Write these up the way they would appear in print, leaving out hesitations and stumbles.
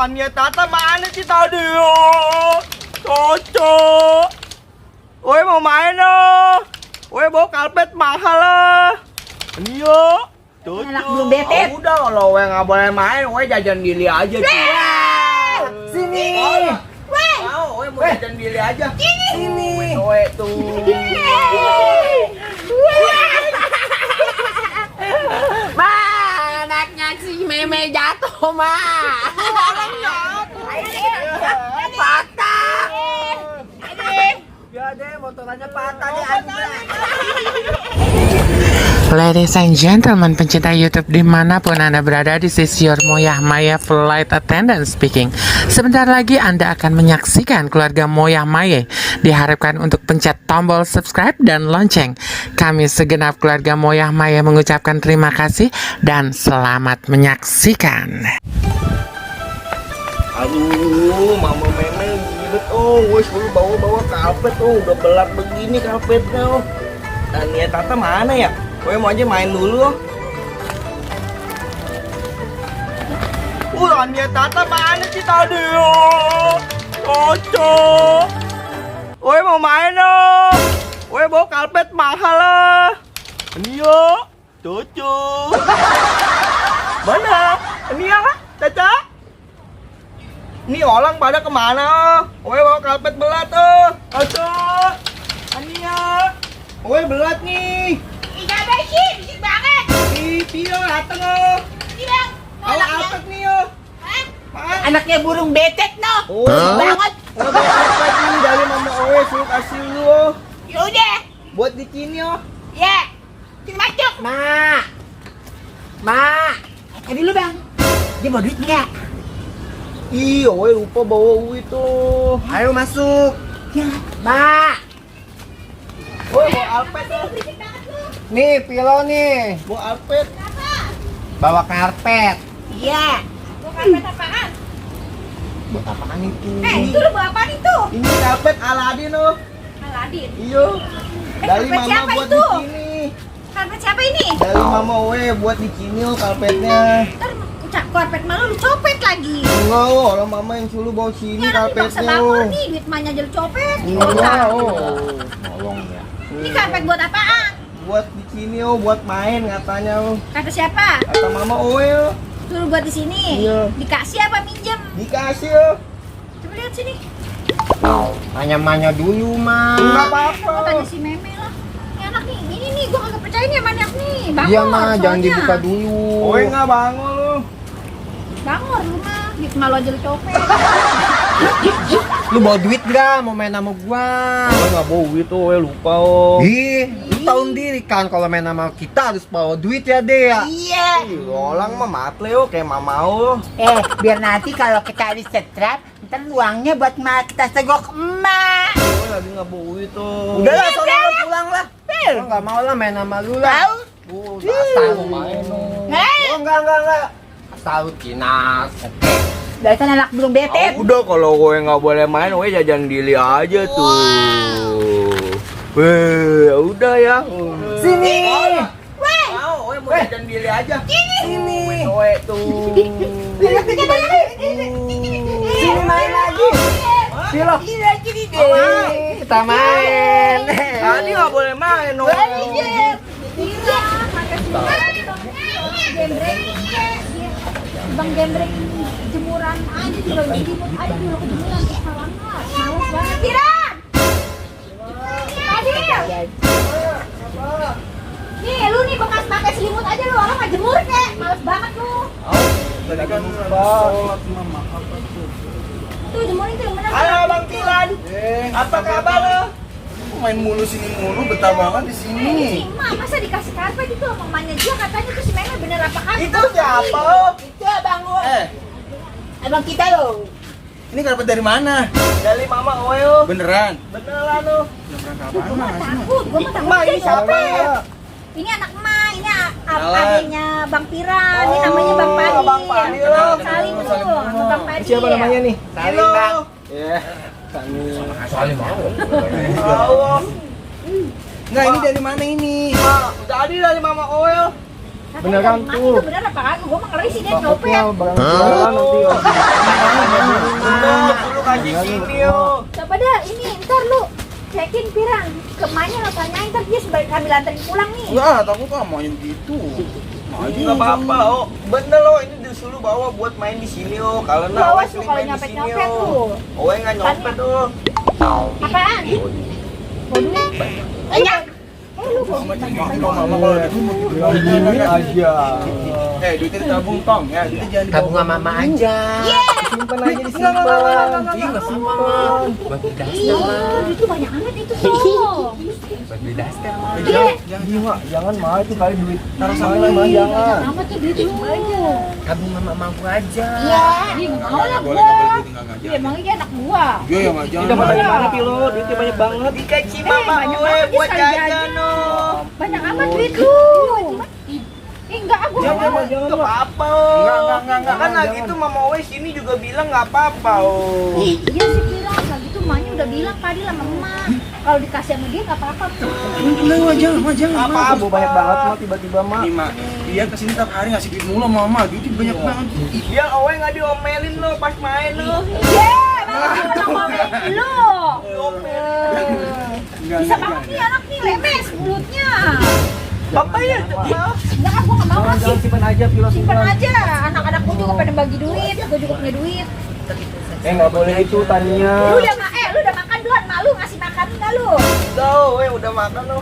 Ania Tata mana sih tadi? Oh, cocok. Oi mau main oh. Oi bawa karpet mahal lah. Iya. Cocok. Anak belum betet. Oh, udah kalau gue nggak boleh main, gue jajan Billy aja tuh. Sini. Mau, gue mau jajan Billy aja. Sini. Gue tuh. Ma, anaknya si Meme jatuh, Ma. Patah. Ya deh, motorannya patah deh. Ladies and gentlemen, pencinta YouTube dimanapun Anda berada, this is your Moyah Maya Flight Attendant speaking. Sebentar lagi Anda akan menyaksikan keluarga Moyah Maya. Diharapkan untuk pencet tombol subscribe dan lonceng. Kami segenap keluarga Moyah Maya mengucapkan terima kasih dan selamat menyaksikan. Aduh, mama Meme ribet gue suruh bawa karpet udah belat begini karpetnya Dan Nia Tata mana ya? Gue mau aja main dulu. Nia Tata mana sih tadi? Cocok. Gue mau main oh. Gue bawa karpet mahal lah. Iya, cocok. Mana? Nia lah, Caca. Ini orang pada kemana? Gue bawa karpet belat Cocok. Ania. Gue belat nih. Kenapa sih? Bisik banget. Tio dateng Bilang, Apa nih yo? anaknya burung betet, no. Oh, Banget. Apa nih dari mama Owe suruh kasih lu Yaudah, buat di sini yo. ya. Sini masuk. Ma. Tadi lu, Bang. Dia mau duit nggak? Ih, Owe lupa bawa duit tuh. Ayo masuk. Ya, Ma. Owe bawa alpet tuh. Berisik banget lu. Nih, pilo nih. Bawa alpet. Bawa karpet. Iya. Mau karpet apaan? Buat apaan itu? Itu lu bawa apaan itu? Ini karpet Aladin loh. Aladin. Iyo. Dari karpet mama siapa buat itu? di sini. Karpet siapa ini? Dari mama Owe buat di sini loh karpetnya. Ntar karpet malu lu copet lagi. Enggak, orang mama yang suruh bawa sini Ini anak dipaksa karpetnya. bangun nih, duit mahnya aja lu copet. Enggak, Tolong ya. Ini karpet buat apaan? buat di sini buat main katanya Kata siapa? Kata mama Owe Suruh buat di sini. Iya. Dikasih apa minjem? dikasih Coba lihat sini. Tanya-manya dulu, Ma. Enggak Oh, apa-apa. tanya si Meme lah. Ini anak nih, ini nih, gua kagak percaya nih sama anak nih. Bangor, Iya, Ma, jangan soalnya. dibuka dulu. Owe nggak bangun lu. Bangor lu mah, duit malu aja lu copet. Lu bawa duit gak? Mau main sama gua? Owe nggak bawa duit tuh, Owe lupa Ih, lu tahu sendiri kan kalau main sama kita harus bawa duit ya, Dea. Ya? Iya. Orang mah matre kayak mama Biar nanti kalau kita di setrap, ntar uangnya buat kita segok emak. Owe lagi nggak bawa duit tuh. Udah lah, soalnya lu pulang lah. Gua nggak mau lah main sama lu lah. Tahu? Asal lu main lu. Oh, enggak. Asal lu kinas. Oke. Dari kan anak belum betet. Udah kalau gue nggak boleh main, Owe jajan Dili aja tuh. Weh, udah ya. Sini. Weh, Mau, Owe mau jajan Dili aja. sini. Owe tuh. Sini main lagi. Pilo. Kita main. Tadi nggak boleh main, Owe. Bang Gembreng jemuran aja tuh lagi selimut aja dulu ke jemuran salah nggak males banget Tiran Adil nih lu nih bekas pakai selimut aja lu orang nggak jemur kek males banget lu Tadi kan sholat mama. tuh jemurin tuh yang bener Halo Bang Tilan. Apa kabar lo? Main mulu sini mulu, betah banget di sini. si emak masa dikasih karpet itu sama emaknya dia katanya tuh si Meme bener apa kagak Itu siapa lo? itu abang lu abang kita lo Ini karpet dari mana? Dari mama Owe lo. Beneran. Beneran lo. gua mah takut Ma, ini siapa? ini anak emak ini adiknya Bang Piran ini namanya Bang Padi Bang Padi lo. Salim tuh sama Bang Padi Siapa namanya nih? Salim, Bang. Iya. Salim mau. Allah. Nggak, ini dari mana ini? Ma, tadi dari mama Owe lo. Beneran Katanya tuh. itu bener apa kagak? Gua mah ngeri sih dia nyopet. Barang jualan nanti. Dulu kasih sini yo. Coba dah ini ntar lu cekin pirang ke emaknya lo tanyain ntar dia sebaik ambil anterin pulang nih. Enggak, takut ah maunya begitu. Nggak apa-apa, oh. Bener lo, ini disuruh bawa buat main di sini, oh. Kalau nggak, Bawa Owe tuh sering kalau main di nyopet-nyopet sini, tuh. oh. Owe nggak nyopet, oh. Apaan? Mau duit? Iya. Lu kok Mama kalau ada duit Ini aja. duitnya ditabung tong ya. Duitnya jangan dibawa. Tabung sama mama aja. Simpen aja di simpen. Iya, nggak simpan. Buat beli daster iya, lah. itu banyak amat itu tuh. Buat beli daster. Iya. Jangan mah itu kali duit. Taruh sama mah jangan. Amat tuh duit lu aja. Tabung sama mampu aja. Iya, dia nggak mau lah Boleh gua. nggak boleh tinggal ngajar. Iya, emangnya dia anak gua. Iya ya nggak Ini jangan. dapat dari Iya. mana Pilo? Duitnya banyak banget. Dikasih mama banyak Owe banget, buat sekali jajan, jajan. oh. Banyak amat duit lu. Enggak, aku nggak mau. Nggak apa-apa, Enggak. Kan lagi itu mama Owe sini juga bilang nggak apa-apa, oh. Iya sih bilang, nah gitu emaknya udah bilang tadi sama emak. Kalau dikasih sama dia nggak apa-apa. Enggak, jangan. Apa banyak banget mah tiba-tiba mah. Nih, Mak. Dia kesini tiap hari ngasih duit mulu sama mama. Duitnya banyak banget. Dia Owe nggak diomelin lo pas main lo. Iya, bang, ngomongin lu. Enggak. Bisa banget nih anak nih, lemes mulutnya. Apa ya? Enggak, aku nggak mau kasih. Simpen aja Pilo. Simpen aja, anak-anak gua juga pada bagi duit, gua juga punya duit. Nggak boleh itu Tania. Lu udah makan belum? Malu ngasih makan enggak lu? Udah, Owe udah makan lo.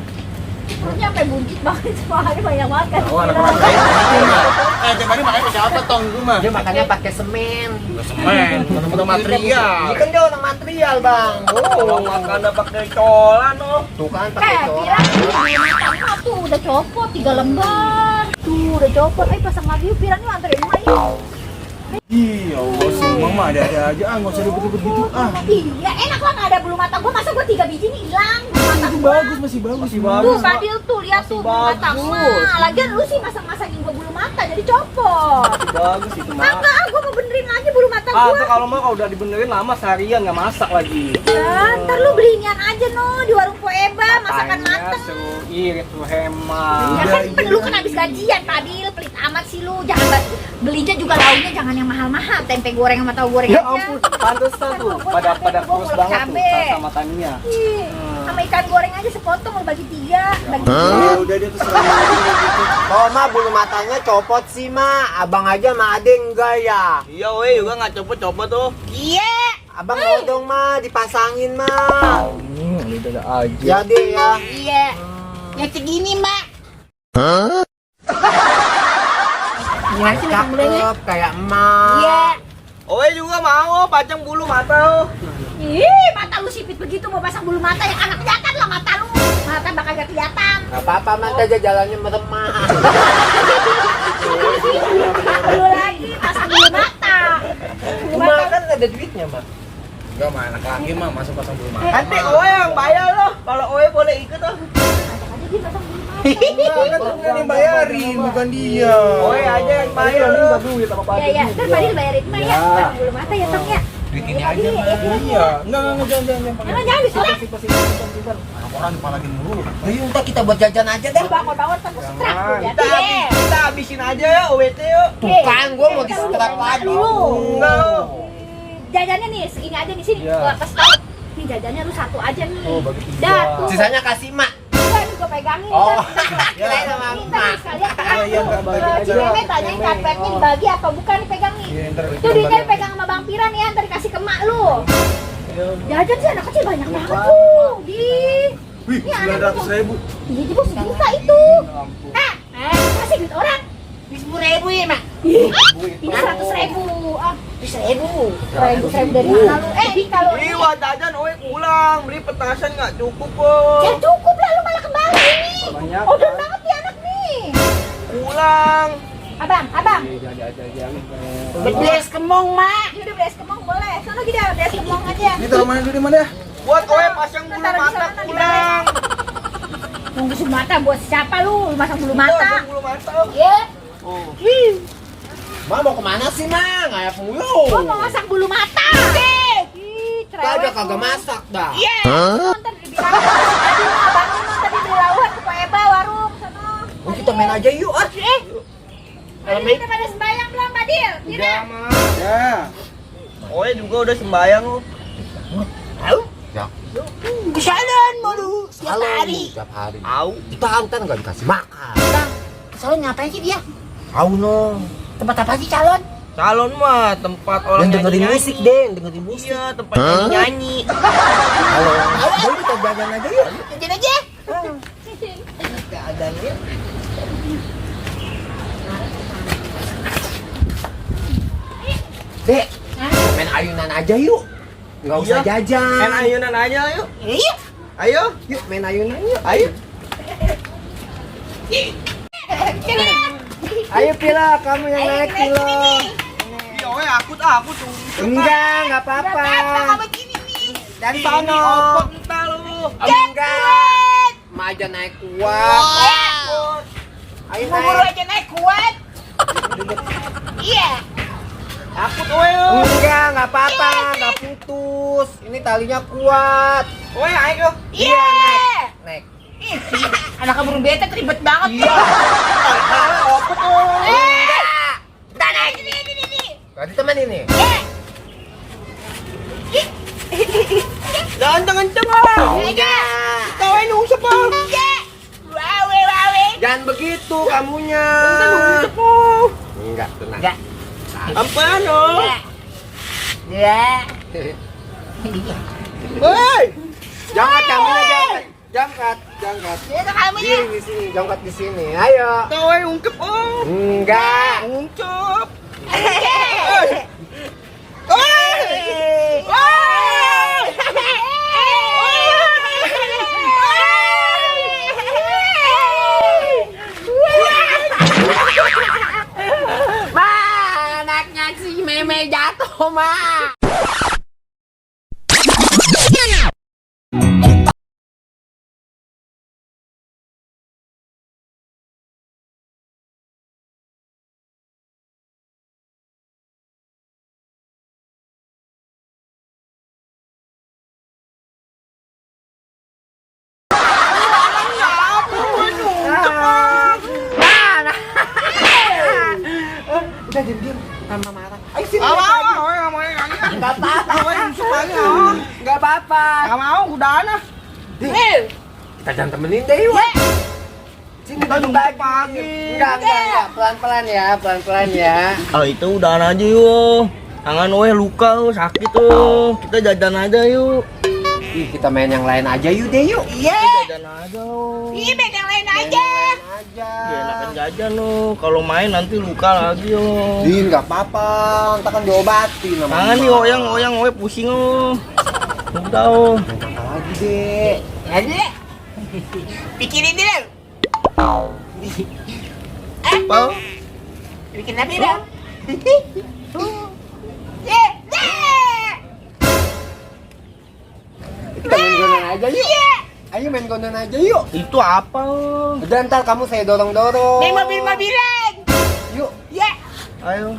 Perutnya sampai buncit banget semua hari banyak banget kan. Oh, anak orang kaya. Tiap hari makanya pakai apa tong di rumah? Dia makannya pakai semen. Semen, udah material. Ini kan dia orang material, Bang. Kalau makan udah pakai colan lo. Tuh kan pakai Kira corak. matanya tuh udah copot 3 lembar. Tuh udah copot. Pasang lagi yuk pirang yuk anterin emak yuk. Iya, Allah sih mama ada aja nggak usah ribet-ribet gitu Iya enak lah nggak ada bulu mata gua, masa gua 3 biji nih hilang bulu mata Itu gua. masih bagus. Tuh Fadil tuh lihat tuh bulu mata emak. Lagian lu sih masang-masangin gua bulu mata jadi copot. Bagus itu mah. Enggak, gua mau benerin lagi bulu mata Ah, gua. tuh kalau mau kalau udah dibenerin lama seharian nggak masak lagi. Ya, ntar lu beli inian aja no di warung Poeba, masakan mateng. Suruh irit tuh hemat. Ya kan lu kan habis gajian, Fadil, pelit amat sih lu. Jangan belinya juga lauknya jangan yang mahal-mahal, tempe goreng sama tahu goreng Ya aja. ampun, pantesan tuh pada kurus banget tuh sama Tania. Ih, sama ikan goreng aja sepotong lu bagi 3, bagi Ya udah dia tuh serang gitu. Oh, Ma, bulu matanya copot sih, Ma. Abang aja sama Ade enggak ya? Iya, weh juga nggak copot-copot tuh. Iya. Abang mau dong, Ma, dipasangin, Ma. Udah aja. Ya, deh ya. Iya. Ya segini, Mbak. Gimana sih pasang bulunya? Cakep, kayak emak. Iya. Owe juga mau pajang bulu mata lo. Ih, mata lu sipit begitu mau pasang bulu mata yang anak kelihatan lah mata lu. Mata bakal gak kelihatan. Gak apa-apa, Ma, aja jalannya meremah. Lu lagi pasang bulu mata. Bulu Ma, mata. kan ada duitnya, Ma. Enggak mah anak laki mah masuk pasang bulu mata. Nanti Owe yang bayar lo. Kalau Owe boleh ikut tuh. Aja dia pasang bulu mata. Enggak, kan temennya yang bayarin, bukan dia. Owe aja yang bayar lo. Duit sama Iya, iya. Ntar Fadil bayarin mah ya. Pasang bulu mata ya, Tong ya. Duit ini Ya, aja, Fadil, Ma. ya, Fadil. Iya. Enggak, jangan pakai. Jangan disurah. Anak orang dipalagin mulu. Ayo, ntar kita buat jajan aja deh. Bangun-bangun ntar gua setrap tuh ya. Kita habisin aja ya OWT yuk. Bukan, gua mau disetrap lagi. Enggak. Jajannya nih, ini aja di sini. Gua kasih tau. Nih jajannya lu 1 aja nih. Oh, bagi 3. Dah, tuh. Sisanya kasih, Ma. Kan gua pegangin. Oh. Kirain sama Emak. Sekalian Iya, bagi aja. Cimemet tanyain karpetnya dibagi apa bukan dipegangin. Iya, ntar Itu duitnya dipegang sama Bang Piran ya, ntar dikasih ke emak lu. Jajan sih anak kecil banyak banget tuh. Wih, Ini anak 900.000. Iya, di bos juta itu. Kasih duit orang. 10.000 ya, Mak. Ini 100.000. Ah, 100.000. 100.000 dari mana lu? Ini kalau Ini buat jajan Owe pulang. Beli petasan nggak cukup kok. ya cukup lah, lu malah kembali ini. Banyak. Oh, udah banget nih anak nih. Pulang. Abang. Beli es kemong, Mak. Ini udah beli es kemong boleh. Sono gini ada es kemong aja. Ini taruh mana dulu di mana ya? Buat Owe pasang bulu Taruh di mata sana, di pulang. Nunggu bulu mata buat siapa lu? Lu masang bulu mata. Pasang bulu mata. Iya. Oh. Ma, mau kemana sih, Ma? Ngayak mulu. Gua mau masang bulu mata. Kagak kagak masak dah. Iya. Nonton di bilang. Tadi abang lu tadi beli lawan ke Poeba warung sono. Oh, kita main aja yuk, ah. Ini udah pada sembahyang belum, Badil? Udah, Ma. Ya. Oe juga udah sembahyang lu. Ya. Kesalan mulu setiap Halo, hari. tiap hari. Au. Kita antar nggak dikasih makan. Bang, kesalan ngapain sih dia? Tahu no. Tempat apa sih calon? Calon mah tempat orang Dan dengerin nyanyi-nyanyi. musik deh, dengerin musik. Iya, tempat nyanyi-nyanyi. Halo. Ayo kita jalan aja yuk. Jajan aja. Kita ada yuk. Dek, main ayunan aja yuk. Nggak usah Iya. jajan. Main ayunan aja yuk. Iya. Ayo. Yuk main ayunan yuk. Ayo. Ayo Pila, kamu yang naik Pila. Iya, oe aku tuh. Enggak apa-apa. Kamu gini nih. Dari Ini sono. opot entar lu. Enggak. Ma aja naik kuat. Ayo Mau buru naik. aja naik kuat. Iya. Aku tuh oe. Enggak apa-apa, enggak putus. Ini talinya kuat. Oe ayo. Iya. Naik. Ih, anak burung beta ribet banget Iya. ya. Opot tuh. Enggak. Udah naik ini. Gak ditemenin nih. Jangan kenceng lah. Enggak. Kita oe nusep ah. Enggak. Wawe. Jangan begitu kamunya. Kita nusep ah. Enggak, tenang. Enggak. Apaan oh? Ya. Hei. Jangkat kamunya jangkat. Jangkat. Itu kamunya. Di sini, jangkat di sini. Ayo. Kita oe ungkep oh. Enggak. Ungkep. Ma, anaknya si Meme jatuh, Ma. Udah diam-diam. Tanpa marah. Ayo sini. Nggak mau, oe nggak mau yang ini. Enggak apa-apa. Oe nusep lagi oh. Enggak apa-apa. Nggak mau, udah nah. Kita jangan temenin deh yuk. Sini Kita duduk nunggu lagi. pagi. Enggak. Pelan-pelan ya. Oh itu udahan aja yuk. Tangan oe luka oh, sakit oh. Kita jajan aja yuk. Ih, kita main yang lain aja yuk deh yuk. Iya. Jajan aja oh. Iya, main yang lain aja. Aja. Ya enakan jajan oh. Kalau main nanti luka lagi oh. Din, nggak apa-apa, ntar kan diobatin sama Jangan nih oyang oe pusing oh. Udah oh. Apa lagi deh? Ada. Pikirin dulu. Apa? Bikin apa dong? Ya. Kita main gondon aja yuk. Ayo main gondon aja yuk. Itu apa oh? Udah ntar kamu saya dorong-dorong. Main mobil-mobilan. Yuk. Ya. Ayo.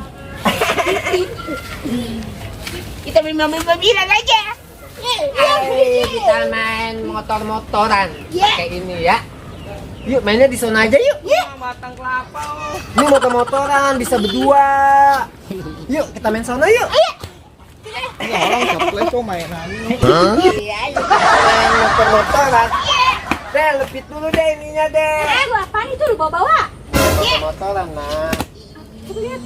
Kita main mobil-mobilan aja. Ayo kita main motor-motoran. Iya. Pakai ini ya. Yuk mainnya di sana aja yuk. Batang kelapa oh. Ini motor-motoran bisa berdua. Yuk kita main sana yuk. Ini orang ceples oh mainan. Iya. Main motor-motoran. Deh lepit dulu deh ininya deh. Gua apaan itu lu bawa-bawa? Motor-motoran nah. Coba lihat.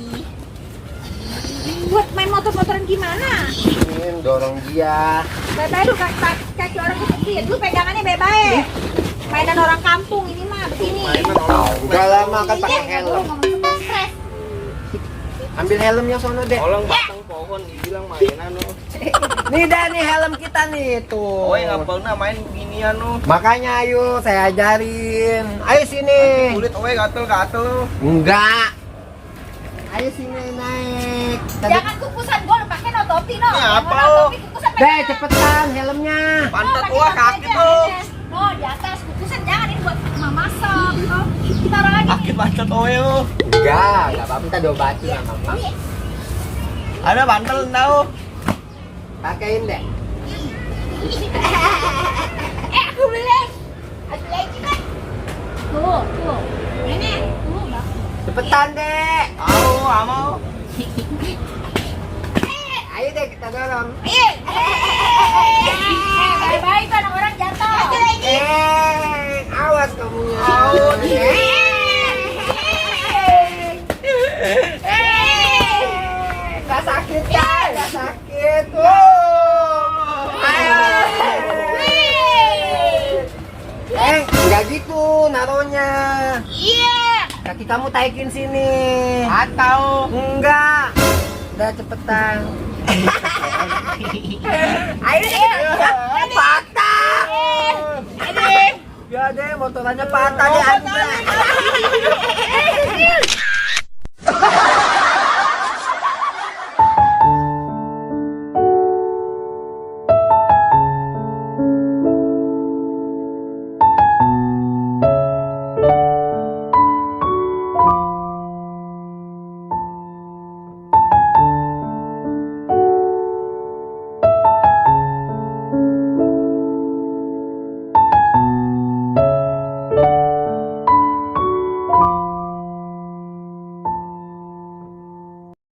Buat main motor-motoran gimana? Ini dorong dia. Bye-bye lu kaki orang kecil. Lu pegangannya bye-bye. Mainan orang kampung ini mah begini. Enggak lama kan pakai Iya, helm. ngomong stres. Ambil helmnya sono deh. Orang batang pohon dibilang mainan oh. Nih dah nih helm kita nih tuh. Oe nggak pernah main beginian oh. Makanya ayo saya ajarin. Ayo sini. Kulit oe gatel-gatel oh. Enggak. Ayo sini naik. Jangan kukusan gua lu pakai notopi no. Ini Yang apa, mau notopi kukusan Deh cepetan helmnya. Pantat pakai gua notopi sakit aja, oh. aja. No, di atas kukusan jangan ini buat masak. Oh, taruh lagi. Sakit pantat oe oh. Enggak apa-apa kita diobatin sama mama. Iya. Ada bantal tahu. Pakein deh. Aku beli. Aku lagi kan. Tuh. Ini. Tuh, Bang. Cepetan deh. naruhnya. Iya. Kaki kamu taikin sini. Atau Enggak. Udah cepetan. Ayo deh. Patah. Ayo deh. Ya deh, motorannya patah deh. Anda.